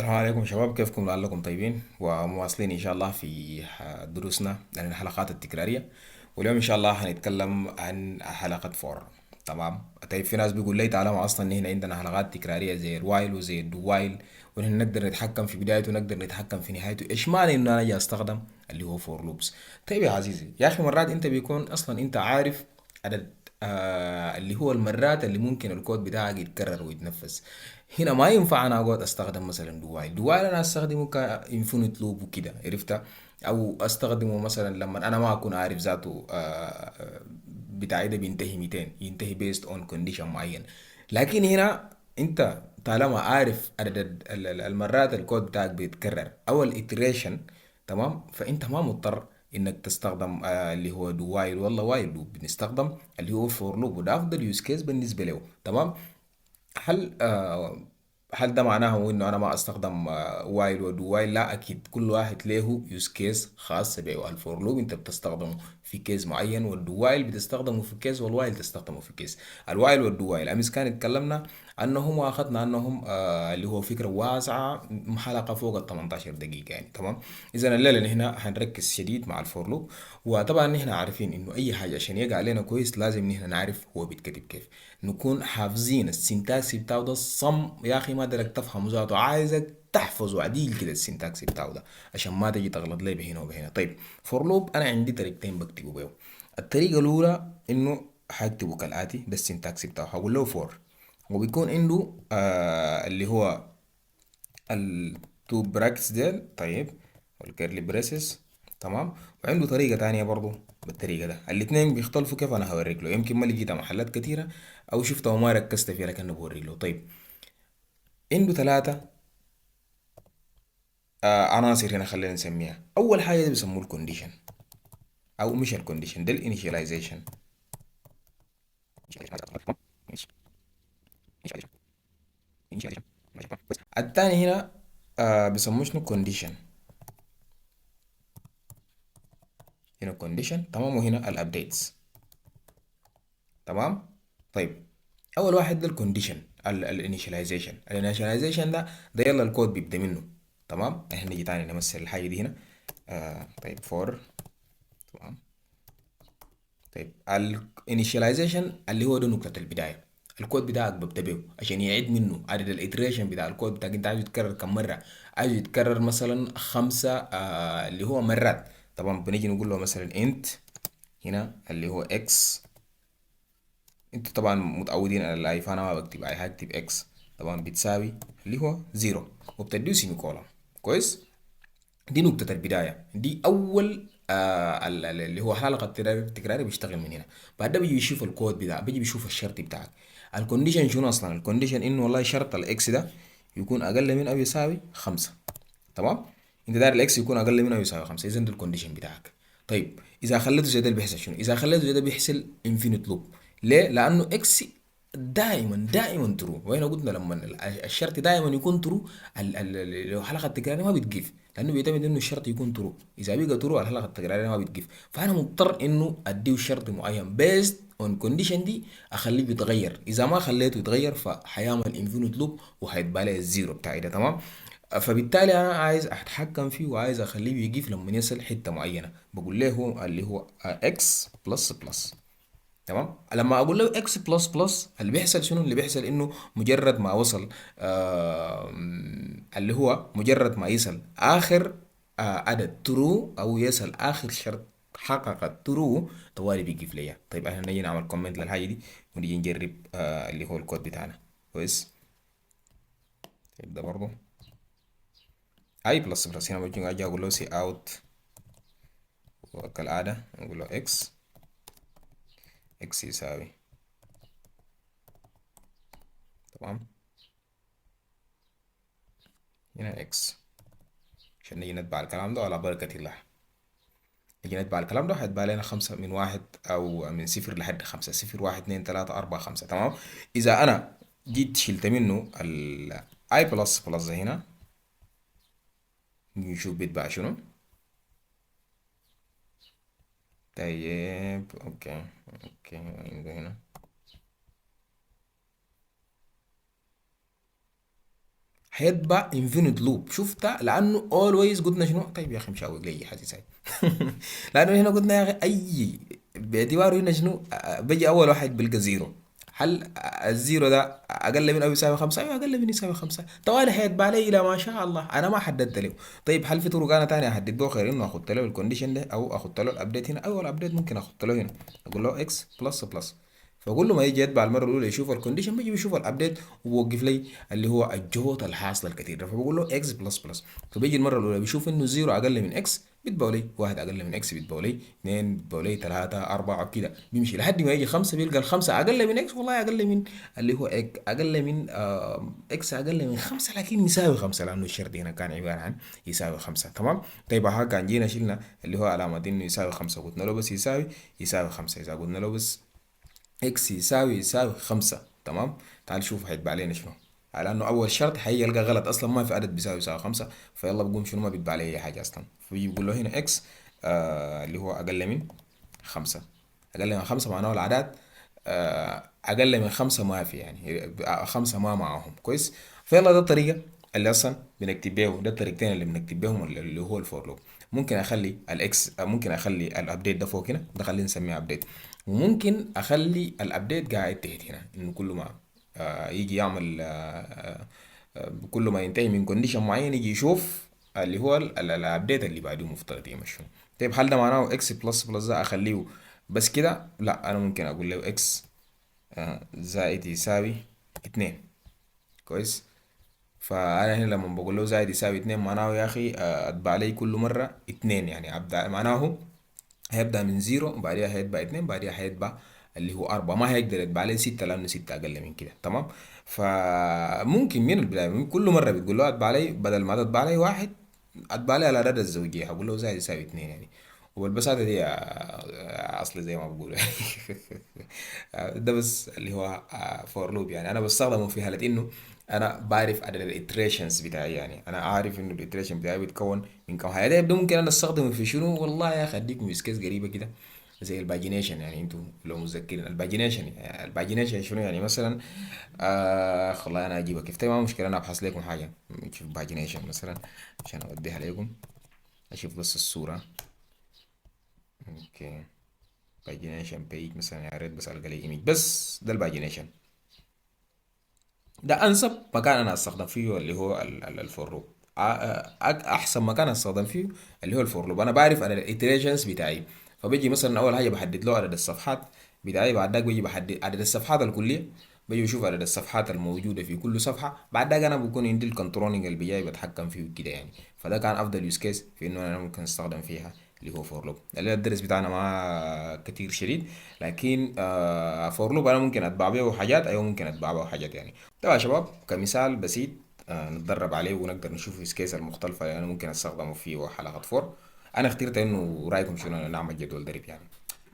السلام عليكم شباب، كيفكم؟ لعلكم طيبين ومواصلين إن شاء الله في دروسنا عن الحلقات التكرارية. واليوم إن شاء الله هنتكلم عن حلقة for. تمام. طيب في ناس بيقول لي طالما أصلا هنا عندنا حلقات تكرارية زي ال while وزي ال do while، ونحن نقدر نتحكم في بدايته ونقدر نتحكم في نهايته، إيش معنى إنه أنا أجي أستخدم اللي هو for loops؟ طيب يا عزيزي يا أخي، مرات أنت بيكون أصلا أنت عارف عدد اللي هو المرات اللي ممكن الكود بتاعك يتكرر ويتنفذ. هنا ما ينفع انا اقعد استخدم مثلا do while. do while انا استخدمه ك infinite loop وكده، عرفتها؟ او استخدمه مثلا لما انا ما اكون عارف ذاته بتاعي ده بينتهي 200، ينتهي based on condition معين. لكن هنا انت طالما عارف عدد المرات الكود بتاعك بيتكرر او ال iteration، تمام، فانت ما مضطر انك تستخدم اللي هو do while ولا while loop، بنستخدم اللي هو for loop، وده افضل use case بالنسبة له. تمام. هل هل ده معناه انه انا ما استخدم while و do while؟ لا، اكيد كل واحد له use case خاص به. ال for loop انت بتستخدمه في case معين، وال do while بتستخدمه في case، وال while تستخدمه في case. ال while وال do while امس كان اتكلمنا عنهم واخذنا عنهم اللي هو فكرة واسعه، حلقة فوق ال 18 دقيقة يعني. تمام. اذا الليلة نحن هنركز شديد مع ال for loop، وطبعا نحن عارفين انه اي حاجة عشان يقع علينا كويس لازم نحن نعرف هو بيتكتب كيف، نكون حافظين ال syntax بتاعه ده الصم يا اخي، ما درك تفهم ذاته، عايزك تحفظه عديل كده ال syntax بتاعه ده عشان ما تجي تغلط لي بهنا وبهنا. طيب for loop انا عندي طريقتين بكتبه بيه. الطريقة الاولى انه حاكتبه كالاتي، ده ال syntax بتاعه، هقول له for، وبيكون عنده اللي هو ال two brackets ديل، طيب، وال curly braces، تمام. وعنده طريقة تانية برضو بالطريقة ده، الاتنين بيختلفوا كيف انا هوريك له، يمكن ما لقيتها محلات كتيرة او شفتها وما ركزت فيها لكن بوريك له. طيب عنده ثلاثة عناصر هنا خلينا نسميها. اول حاجة دي بيسموه ال condition، او مش ال condition ده ال initialization. الثاني هنا بيسموه شنو؟ condition. هنا condition، تمام، وهنا ال updates، تمام. طيب اول واحد ده ال condition، ال initialization. ال initialization ده يلا الكود بيبدا منه، تمام. احنا نيجي تاني نمثل الحاجة دي هنا. طيب for، تمام. طيب ال initialization اللي هو ده نقطة البداية، الكود بتاعك ببدا به عشان يعيد منه عدد ال iteration بتاع الكود بتاعك. انت عايزه يتكرر كم مرة؟ عايزه يتكرر مثلا 5 اللي هو مرات. طبعا بنيجي نقول له مثلا int هنا اللي هو x، انتوا طبعا متعودين على ال i فانا ما بكتب i، هكتب x طبعا بتساوي اللي هو 0، وبتديه semicolon. كويس، دي نقطة البداية، دي أول اللي هو حلقة التكراري بيشتغل من هنا. بعد ده بيجي يشوف الكود بتاعك، بيجي بيشوف الشرط بتاعك. ال condition شنو أصلا؟ ال condition إنه والله شرط ال x ده يكون أقل من أو يساوي 5، تمام؟ أنت داير ال x يكون أقل من أو يساوي 5، إذا ده ال condition بتاعك. طيب إذا خليته زي ده بيحصل شنو؟ إذا خليته زي ده بيحصل infinite loop. ليه؟ لأنه x دائما دائما true، وهنا قلنا لما الشرط دائما يكون true، الحلقة التكراريه ما بتقيف، لانه بيعتمد انه الشرط يكون true. اذا بقى true الحلقة التكراريه ما بتقيف، فانا مضطر انه اديه شرط معين based on condition دي اخليه بيتغير. اذا ما خليته يتغير فحيعمل infinite loop وهيتبع لي ال zero بتاعي ده، تمام. فبالتالي انا عايز اتحكم فيه وعايز اخليه يقيف لما يصل حتة معينة، بقول له اللي هو x plus plus، تمام. لما اقول له x plus plus اللي بيحصل شنو؟ اللي بيحصل انه مجرد ما وصل، اللي هو مجرد ما يصل اخر، عدد true او يصل اخر شرط حقق true طوالي بيقف ليا. طيب احنا نيجي نعمل comment للحاجة دي ونيجي نجرب اللي هو الكود بتاعنا. كويس. طيب ده برضه i plus plus، هنا بجي اجي اقول له cout، وكالعادة نقول له x، x يساوي، تمام، هنا x، عشان نيجي نتبع الكلام ده على بركة الله. نيجي نتبع الكلام ده هيتبع لنا 5 من 1 أو من 0 لحد 5، 0 1 2 3 4 5، تمام. إذا أنا جيت شلت منه ال i plus plus هنا، نشوف بيتبع شنو. طيب okay عنده هنا هيتبع infinite loop. شفتها؟ لانه always قلنا شنو؟ طيب يا اخي مشاوي لي حاجة ساي. لانه هنا قلنا يا اخي اي باعتباره هنا شنو؟ بيجي اول واحد بيلقى zero. هل ال zero ده اقل من او يساوي 5؟ ايوه اقل من يساوي 5. طوالي حيتبع لي الى ما شاء الله، انا ما حددت له. طيب هل في طرق انا ثانية احدد به غير انه اخد له ال condition ده او اخد له ال update هنا؟ ايوه ال update ممكن اخد له هنا، اقول له x plus plus. فكل ما يجي يتبع المرة الاولى يشوف ال condition، بيجي بيشوف ال update وبوقف لي اللي هو الجوط الحاصل الكثير. فبقول له x plus plus، فبيجي المرة الاولى بيشوف انه zero اقل من x بيتبعوا لي، واحد اقل من x بيتبعوا لي، اثنين بيتبعوا لي، ثلاثة أربعة كده، بيمشي لحد ما يجي خمسة، بيلقى الخمسة أقل من x، والله أقل من اللي هو أقل من x أقل من 5 لكن يساوي 5، لأنه الشرط هنا كان عبارة عن يساوي 5. تمام. طيب ها كان جينا شلنا اللي هو علامة إنه يساوي 5، قلنا له بس يساوي 5، إذا قلنا له بس x يساوي 5. تمام. تعال شوف هيتبع لنا شنو، على انه اول شرط حيلقى غلط، اصلا ما في عدد بيساوي يساوي 5، فيلا بقوم شنو؟ ما بيتبع لي اي حاجة اصلا. فبيجي بيقول له هنا x اللي هو اقل من 5، اقل من 5 معناه الاعداد اقل من 5 ما في، يعني 5 ما معاهم. كويس. فيلا ده الطريقة اللي اصلا بنكتب بيه، ده الطريقتين اللي بنكتب بيهم اللي هو ال for loop. ممكن اخلي ال x، ممكن اخلي ال update ده فوق هنا، ده خلينا نسميه update، وممكن اخلي ال update قاعد تحت هنا، انه كل ما يجي يعمل كل ما ينتهي من condition معين يجي يشوف اللي هو ال update اللي بعده مفترض يمشي. طيب هل ده معناه x plus plus ده اخليه بس كده؟ لا، انا ممكن اقول له x زائد يساوي 2. كويس. فانا هنا لما بقول له زائد يساوي 2 معناه يا اخي اتبع لي كل مرة 2، يعني ابدا معناه هيبدا من 0 وبعديها هيتبع 2، بعديها هيتبع اللي هو 4، ما هيقدر يتبع لي 6 لانه 6 اقل من كده. تمام. فممكن من البداية من كل مرة بتقول له اتبع لي، بدل ما تتبع لي 1 اتبع لي الاعداد الزوجية، هقول له زائد يساوي 2 يعني. وبالبساطه دي اصلي زي ما بقولوا. ده بس اللي هو for loop، يعني انا بستخدمه في حاله انه انا بعرف عدد ال iterations بتاعي، يعني انا عارف انه ال iteration بتاعي بيتكون من كم حاجة. ده ممكن انا استخدمه في شنو؟ والله يا اخي اديكم use case قريبه كده زي ال pagination، يعني انتوا لو متذكرين ال pagination، يعني ال pagination شنو؟ يعني مثلا والله انا اجيبها كيف؟ طيب ما مشكلة، انا ابحث لكم حاجة، نشوف pagination مثلا عشان اوديها لكم، اشوف بس الصورة. okay pagination page مثلا، يا ريت بس القى لي image بس. ده ال pagination ده انسب مكان انا استخدم فيه اللي هو ال for loop، احسن مكان استخدم فيه اللي هو ال for loop. انا بعرف انا ال iterations بتاعي، فبيجي مثلا اول حاجة بحدد له عدد الصفحات بتاعي، بعد ذاك بيجي بحدد عدد الصفحات الكلية، بيجي بشوف عدد الصفحات الموجودة في كل صفحة، بعد ذاك انا بكون عندي ال controlling اللي بيجي بتحكم فيه كده يعني. فده كان افضل use case في انه انا ممكن استخدم فيها اللي هو for loop. اللي الدرس بتاعنا ما كتير شديد، لكن for loop انا ممكن اتبع به حاجات، ايوه ممكن اتبع به حاجات يعني. طبعا يا شباب كمثال بسيط نتدرب عليه ونقدر نشوف use case المختلفة اللي انا ممكن استخدمه فيه حلقة for. انا اخترت انه رايكم شنو نعمل جدول ضرب، يعني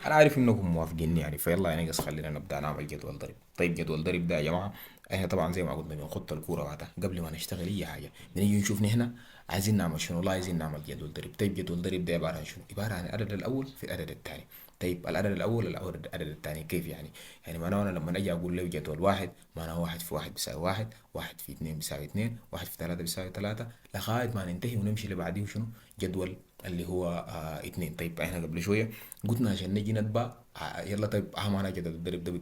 انا عارف انكم موافقيني يعني، فيلا يعني بس خلينا نبدا نعمل جدول ضرب. طيب جدول ضرب ده يا جماعة احنا طبعا زي ما قلنا بنخط الكورة بعدها قبل ما نشتغل اي حاجة، بنيجي نشوف نحن عايزين نعمل شنو. والله عايزين نعمل جدول ضرب. طيب جدول ضرب ده عبارة عن شنو؟ عبارة عن العدد الاول في العدد الثاني. طيب العدد الاول العدد الثاني كيف يعني؟ يعني معناه انا لما اجي اقول له جدول واحد، معناه 1 في 1 بيساوي 1، 1 في 2 بيساوي 2، 1 في 3 بيساوي 3، لغاية ما ننتهي ونمشي اللي بعديه شنو؟ جدول اللي هو 2. طيب احنا قبل شوية قلنا عشان نجي نتبع يلا طيب اهم حاجة جدول الضرب ده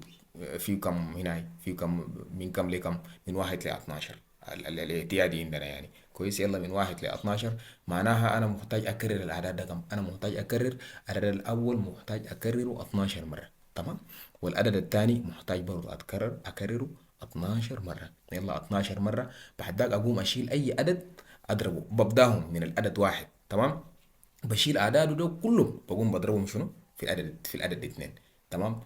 فيه كم هنا؟ فيه كم؟ من كم لكم؟ من 1 ل 12 الاعتيادي عندنا يعني. كويس. يلا من 1 ل 12 معناها انا محتاج اكرر الاعداد ده كم؟ انا محتاج اكرر العدد الاول، محتاج اكرره 12 مرة. تمام. والعدد الثاني محتاج برضه اكرره 12 مرة. يلا 12 مرة. بعد ذاك اقوم اشيل اي عدد اضربه، ببداهم من العدد 1. تمام. بشيل اعداده ده كله بقوم بضربهم شنو؟ في العدد 2. تمام.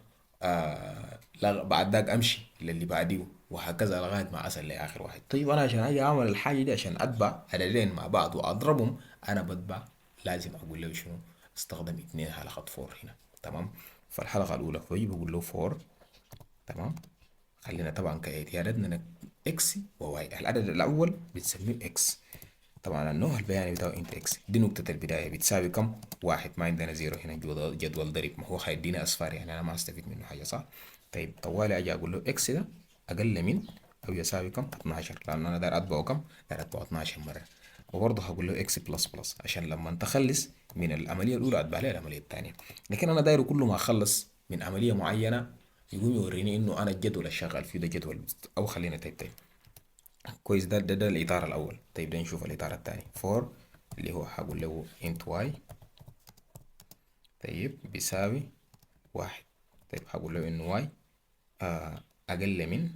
لا بعد ذاك امشي للي بعديه وهكذا لغاية ما اصل لاخر واحد. طيب انا عشان اجي اعمل الحاجة دي، عشان اتبع عددين مع بعض واضربهم، انا بتبع لازم اقول له شنو؟ استخدم 2 حلقة for هنا. تمام. فالحلقة الاولى فبيجي بقول له for. تمام. خلينا طبعا كاعتيادنا x و y. العدد الاول بنسميه x، طبعا النوع البياني بتاعه int x، دي نقطة البداية بتساوي كم؟ 1، ما عندنا 0 هنا جدول ضرب، ما هو حيدينا اصفار يعني انا ما استفيد منه حاجة صح؟ طيب طوالي اجي اقول له x ده اقل من او يساوي كم؟ 12، لانه انا داير اتبعه كم؟ داير اتبعه 12 مره. وبرضه هقول له x plus plus عشان لما تخلص من العملية الاولى اتبع لها العملية الثانيه. لكن انا داير كل ما اخلص من عملية معينة يقوم يوريني انه انا الجدول الشغال فيه ده جدول، او خلينا طيب كويس، ده الاطار الاول. طيب ده نشوف الاطار الثاني. for اللي هو هقول له int y طيب بيساوي 1. طيب هقول له انه y اقل من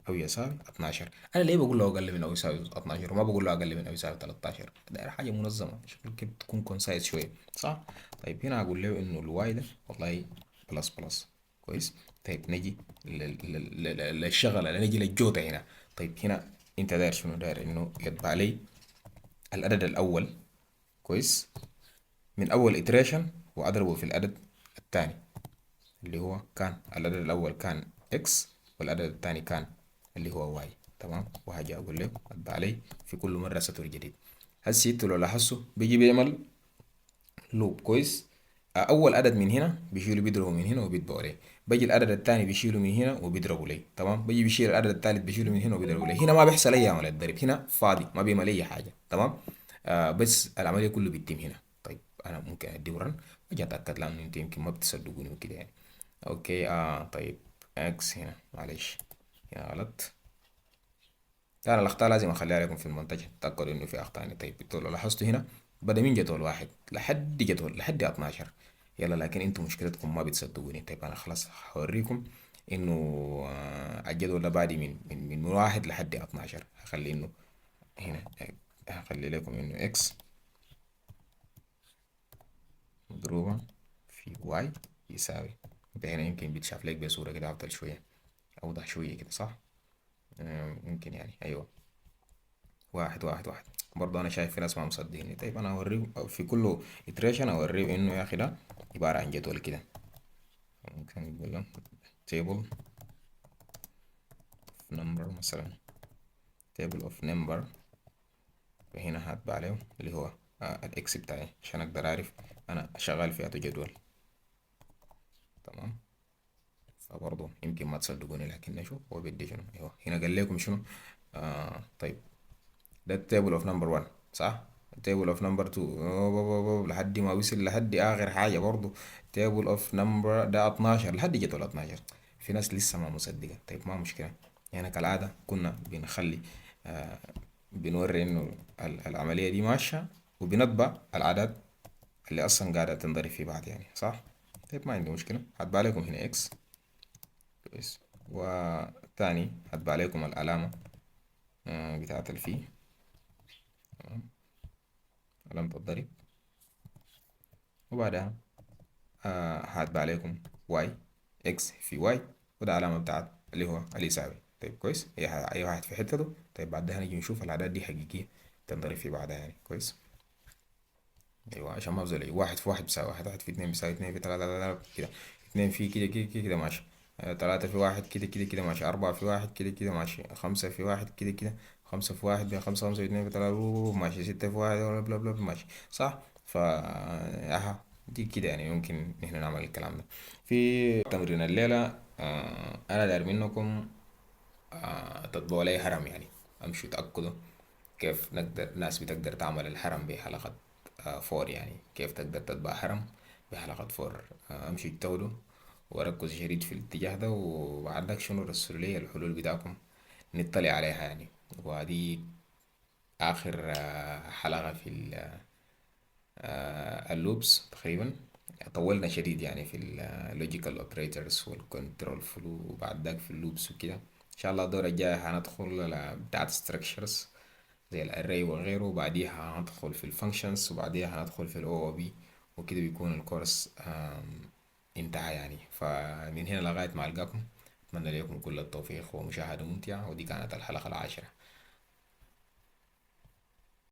او يساوي 12. انا ليه بقول له اقل من او يساوي 12 وما بقول له اقل من او يساوي 13؟ داير حاجة منظمه، شكل كده تكون concise شويه، صح؟ طيب هنا هقول له انه ال y ده والله plus plus. كويس. طيب نجي للشغله، نجي للجوده هنا. طيب هنا انت داير شنو؟ داير انه يطبع لي العدد الاول، كويس، من اول iteration واضربه في العدد الثاني اللي هو كان العدد الاول كان x والعدد الثاني كان اللي هو y. تمام. وهاجي اقول له اطبع لي في كل مرة سطر جديد. هسي انتوا لو لاحظتوا بيجي بيعمل loop. كويس. اول عدد من هنا بيشيله بيضربه من هنا وبيطبعه لي، بيجي العدد الثاني بيشيله من هنا وبيضربه لي. تمام. بيجي بيشيل العدد الثالث بيشيله من هنا وبيضربه لي. هنا ما بيحصل اي عملية ضرب، هنا فاضي ما بيعمل اي حاجه. تمام. بس العملية كله بيتم هنا. طيب انا ممكن اديه run واجي اتاكد لانه انتوا يمكن ما بتصدقوني وكده يعني. okay. طيب x هنا معلش هنا غلط. انا الاخطاء لازم اخليها لكم في المونتاج تاكدوا انه في اخطاء يعني. طيب انتوا لو لاحظتوا هنا بدا من جدول 1 لحد جدول لحد 12. يلا لكن انتوا مشكلتكم ما بتصدقوني. طيب انا خلاص هوريكم انه الجدول ده بادي من 1 لحد 12. هخلي انه هنا هخلي لكم انه x مضروبة في y يساوي، انت هنا يمكن بيتشاف لك بصورة كده افضل شوية، اوضح شوية كده، صح؟ يمكن يعني ايوه 1 1 1. برضه انا شايف في ناس ما مصدقيني. طيب انا اوريه في كل iteration اوريه انه يا اخي ده عبارة عن جدول كده. ممكن نقول له table of number مثلا، table of number، وهنا هطبع عليه اللي هو ال x بتاعي عشان اقدر اعرف انا شغال في جدول. تمام. فبرضه يمكن ما تصدقوني لكن نشوف هو بيدي شنو. ايوه هنا قال لكم شنو؟ طيب ده ال table of number 1 صح؟ table of number 2 لحد ما وصل لحد اخر حاجة برضه table of number ده 12 لحد جدول 12. في ناس لسه ما مصدقه. طيب ما مشكلة، يعني كالعادة كنا بنخلي بنوري انه العملية دي ماشية وبنطبع الاعداد اللي اصلا قاعدة تنضرب في بعض يعني، صح؟ طيب ما عندي مشكلة. هطبع لكم هنا x كويس، والثاني هطبع لكم العلامة بتاعت الفي، تمام، علامة الضرب، وبعدها هطبع لكم y x في y، وده علامة بتاعت اللي هو اللي يساوي. طيب كويس، اي واحد في حتته. طيب بعدها نيجي نشوف الاعداد دي حقيقية تنضرب في بعضها يعني. كويس، ايوه عشان ما بزول 1 في 1 بيساوي 1، 1 في 2 بيساوي 2 في 3 كده، 2 في كده كده كده كده ماشي، 3 في 1 كده كده كده ماشي، 4 في 1 كده كده ماشي، 5 في 1 كده كده، 5 في 1 5، 5 في 2 في 3 ماشي، 6 في 1 بلا بلا بلا ماشي، صح؟ ف اها دي كده يعني ممكن نحن نعمل الكلام ده في تمرين الليلة. أنا داير منكم تطبعوا لي هرم يعني، أمشوا تأكدوا كيف نقدر ناس بتقدر تعمل الهرم بحلقة for يعني كيف تقدر تطبع هرم بحلقة for. أمشوا اجتهدوا وركزوا شديد في الاتجاه ده، وبعدك شنو رسلوا لي الحلول بتاعكم نطلع عليها يعني. وهذه آخر حلقة في ال loops تقريبا. طولنا شديد يعني في ال logical operators وال control flow وبعد ذاك في ال loops وكده. ان شاء الله الدورة الجاية هندخل على بتاعت structures زي ال array وغيره، وبعديها هندخل في ال functions، وبعديها هندخل في ال OOP، وكده بيكون الكورس انتهى يعني. فمن هنا لغاية ما ألقاكم أتمنى لكم كل التوفيق ومشاهدة ممتعة، ودي كانت الحلقة 10.